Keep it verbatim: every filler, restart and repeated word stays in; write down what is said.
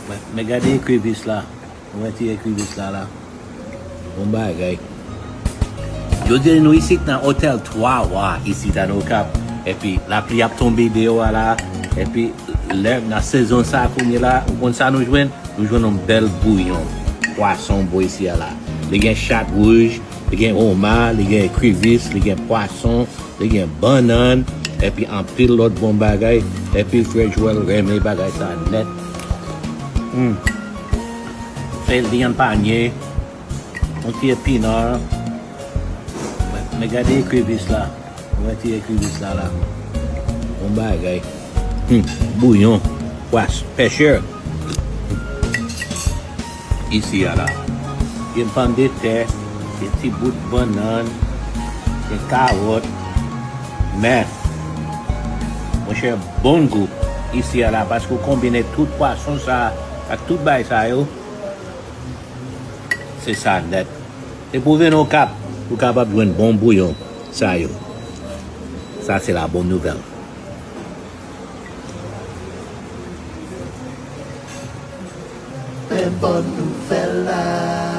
Men, men gade ekrivis la. Ou wè ti ekrivis la la. Bon bagay. Jodi a nou isit nan Otèl Twa Wa isit a Okap. Epi lapli ap tonbe deyò a la. Epi lè nan sezon sa kounye la, ou konn sa nou jwenn? Nou jwenn yon bèl bouyon pwason bò isi a la. Li gen chat wouj, li gen oma, li gen ekrivis, li gen pwason, li gen bannann, epi anpil lòt bon bagay. Epi frè Joel renmen bagay sa nèt. Hmm. Fè lyann panye, yon ti epinan. Men, men gade ekrivis la. Ou wè ti ekrivis la la. Bon bagay. Hmm. Bouyon. Pwas. Pèchè. Isi a la. Gen pòmdetè, gen ti bout bannann, gen kawòt. Men, monchè, bon gou isi a la, paske w konbine tout pwason sa ak tout bagay sa yo, se sa nèt. Depi w vin Okap, ou kapab jwenn bon bouyon sa yo. Sa se la bòn nouvèl. Men bòn nouvèl la.